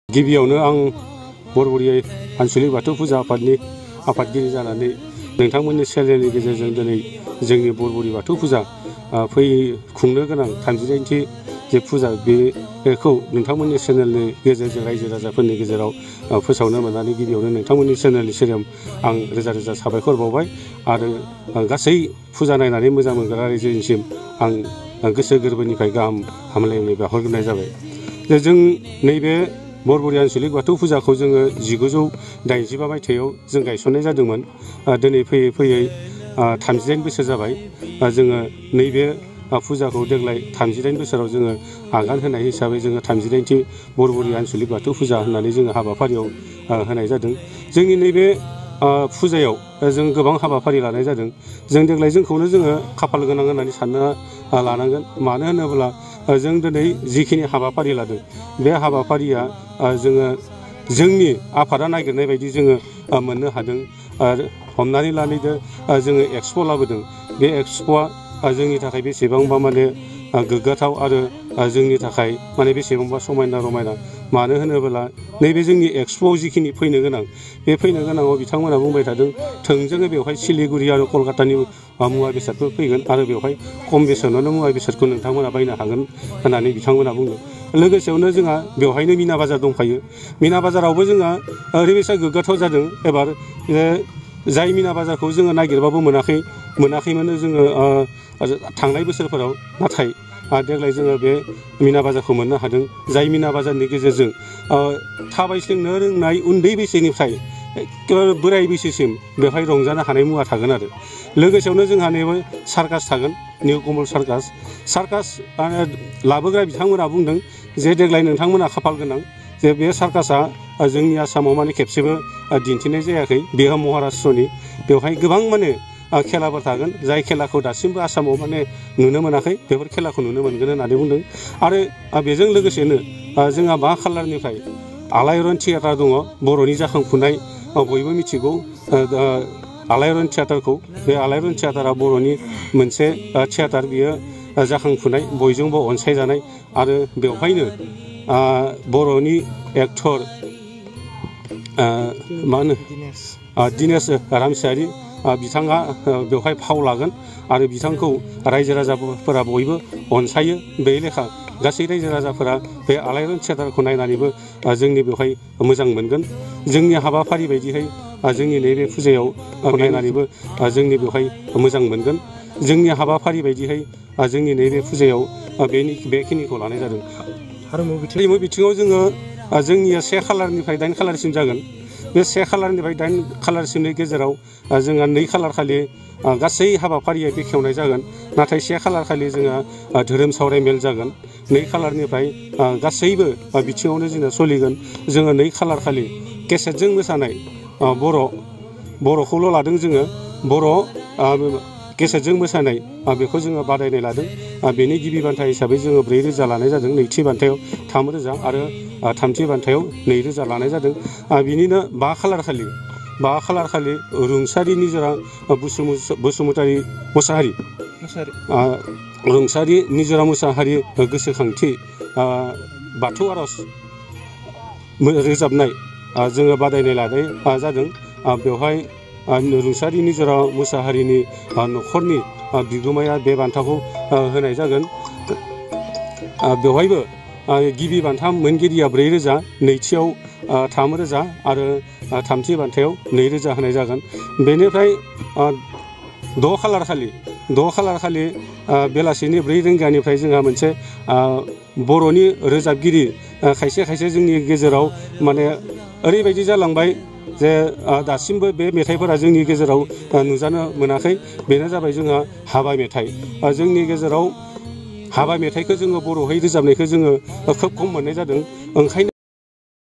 गिबियावनो आं बरबरी आनसलिक बाथौ फुजा आफादनि आफादगिरि जानानै नोंथांमोननि चेनेलनि गेजेरजों दिनै जोंनि बरबरी बाथौ फुजा खुंनो गोनां 38थि जे फुजा बेखौ नोंथांमोननि चेनेलनि गेजेरजों रायजो राजाफोरनि गेजेराव फोसावनो मोननानै गिबियावनो नोंथांमोननि चेनेलनि सेराव आं रोजा रोजा साबायखर बावबाय आरो गासै फुजा नायनानै मोजां मोनग्रा रायजोनिसिम आं गोसो गोरबोनिफ्राय गाहाम हामलायनाय बावहरग्रोनाय जाबाय। जों नैबे बरबरी आनसलिक बाथौ फुजाखौ जोङो 1985 मायथाइयाव जों गायसननाय जादोंमोन। दिनै फैयै फैयै 38 बोसोर जाबाय। जोङो नैबे फुजाखौ देग्लाय 38 बोसोराव जोङो आगान होनाय हिसाबै जोङो 38थि बरबरी आनसलिक बाथौ फुजा होननानै जोङो हाबाफारियाव होनाय जादों। जोंनि नैबे फुजायाव जों गोबां हाबाफारि लानाय जादों। जों देग्लाय जोंखौनो जोङो खाफाल गोनां होननानै सानना लानांगोन। मानो होनोब्ला जों दिनै जिखिनि हाबाफारि लादों बे हाबाफारिया जोङो जोंनि आफादा नागिरनाय बायदि जोङो मोननो हादों। आरो हमनानै लानायदो जोङो एक्सप' लाबोदों। बे एक्सप'आ जोंनि थाखाय बेसेबांबा माने गोग्गाथाव आरो जोंनि थाखाय माने बेसेबांबा समायना रमायना। मानो होनोब्ला नैबे जोंनि एक्सप'आव जिखिनि फैनो गोनां बे फैनो गोनाङाव बिथांमोना बुंबाय थादों थोंजोङै बेवहाय सिलिगुरि आरो कलकातानि मुवा बेसादफोर फैगोन आरो बेवहाय खम बेसेनावनो मुवा बेसादखौ नोंथांमोना बायनो हागोन होननानै बिथांमोना बुंदों। लोगोसेयावनो जोंहा बेवहायनो मिना बाजार दंफायो। मिना बाजारावबो जोंहा ओरैबायसा गोग्गाथाव जादों एबार जाय मिना बाजारखौ जोङो नागिरबाबो मोनाखैमोन जोङो थांनाय बोसोरफोराव। नाथाय देग्लाय जोङो बे मिना बाजारखौ मोननो हादों। जाय मिना बाजारनि गेजेरजों थाबायस्लिंनो रोंनाय उन्दै बैसोनिफ्राय बोराय बैसोसिम बेवहाय रंजानो हानाय मुवा थागोन आरो लोगोसेयावनो जोंहा नैबे सार्कास थागोन। निउ कमल सार्कास लाबोग्रा बिथांमोना बुंदों जे देग्लाय नोंथांमोना खाफाल गोनां जे बे सार्कासा जोंनि आसामाव माने खेबसेबो दिन्थिनाय जायाखै। बेयो महाराष्ट्रनि। बेवहाय गोबां माने खेलाफोर थागोन जाय खेलाखौ दासिमबो आसामाव माने नुनो मोनाखै। बेफोर खेलाखौ नुनो मोनगोन होननानै बुंदों। आरो बेजों लोगोसेनो जोंहा 5 खालारनिफ्राय आलायारन थियेटार दङ। बर'नि जाखांफुनाय बयबो मिथिगौ आलायारन थियेटारखौ। बे आलायारन थियेटारा बर'नि मोनसे थियेटार। बियो जाखांफुनाय बयजोंबो अनसायजानाय आरो बेवहायनो बर'नि एक्टर दिनेश रामसियारि बिथाङा बेवहाय फाव लागोन आरो बिथांखौ रायजो राजाफोरा बयबो अनसायो। बे लेखा गासै रायजो राजाफोरा बे आलायारन थियेटारखौ नायनानैबो जोंनि बेवहाय मोजां मोनगोन। जोंनि हाबाफारि बायदियै जोंनि नैबे फुजायाव नायनानैबो जोंनि बेवहाय मोजां मोनगोन। जोंनि हाबाफारि बायदियै जोंनि नैबे फुजायाव बेखिनिखौ लानाय जादों। हारिमु बिथिङाव जोङो जोंनिया 1 खालारनिफ्राय 8 खालारसिम जागोन। बे 1 खालारनिफ्राय 8 खालारसिमनि गेजेराव जोंहा 2 खालार खालि गासै हाबाफारिया बेखेवनाय जागोन। नाथाय 1 खालार खालि जोंहा धोरोम सावराय मेल जागोन। 2 खालारनिफ्राय गासैबो बिथिङावनो जोंना सोलिगोन। जोङो 2 खालार खालि केसेटजों मोसानाय बर'खौल' लादों जोङो। बर' केसेटजों मोसानाय बेखौ जोङो बादायनाय लादों। बेनि गिबि बान्था हिसाबै जोङो 4,000 लानाय जादों। नैथि बान्थायाव 3,000 आरो थामथि बान्थायाव 2,000 लानाय जादों। बिनिनो 5 खालार खालि रुंसारि निजोरा रुंसारि निजोरा मुसाहारि गोसोखांथि बाथौ आर'ज रोजाबनाय जोङो बादायनाय लानाय जादों। बेवहाय रुंसारि निजोरा मुसाहारिनि न'खरनि बिगोमाया बे बान्थाखौ होनाय जागोन। बेवहायबो गिबि बान्था मोनगिरिया 4,000, नैथियाव 3,000 आरो थामथि बान्थायाव 2,000 होनाय जागोन। बेनिफ्राय 6 खालार खालि बेलासिनि 4 रिंगानिफ्राय जोंहा मोनसे बर'नि रोजाबगिरि खायसे जोंनि गेजेराव माने ओरैबायदि जालांबाय जे दासिमबो बे मेथाइफोरा जोंनि गेजेराव नुजानो मोनाखै। बेनो जाबाय जोंहा हाबा मेथाइ। जोंनि गेजेराव हाबा मेथाइखौ जोङो बर'है रोजाबनायखौ जोङो खोब खम मोननाय जादों। ओंखायनो